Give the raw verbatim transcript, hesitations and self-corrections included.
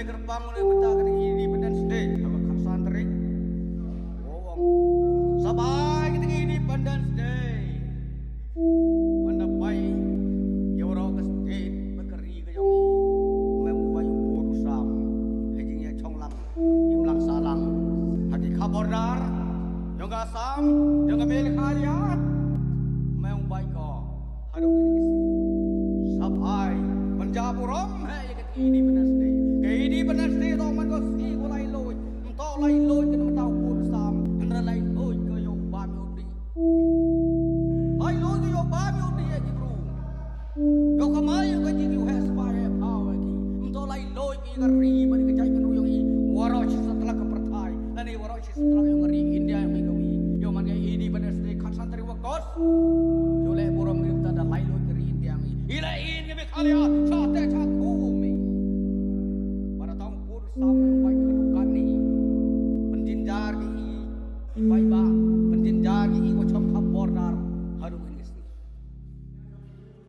Kyrpang u la mynta ka Independence Day, ha ka khatsan tarik. Sa bai ka Independence Day. Mynta bai ïa waroh ka state bad ka ri ka jong i. Me u bai u bud u sam ha jingïashong lang, imlang sahlang ha ki khap border jong ka Assam, jong ka Meghalaya. Me u bai ko haduh kine ki sngi. Sa bai ban jia burom ha ïa ka Independence Day. Ka Independence Day to man ko sngi ko laitluid. Ym to laitluid ka na mynta u bud u sam, hynrei laitluid ka ïa u bam ïa u dih. Laitluid ka ïa u bam ïa u dih ïa ki bru. Ïa ka mai ïa ka jingïuheh spah ïa phaw ïa ki. Ym to laitluid ka ïa ka ri bad ka jaitbynriew jong i. Waroh shi satlak ka pyrthai lane waroh shi satlak jong ka ri India jong i. Ïa man ka Independence Day khatsan tarik August. Ïa leh burom ngi mynta da laitluid ka ri India jong i. I leh in ka Meghalaya sha teh sha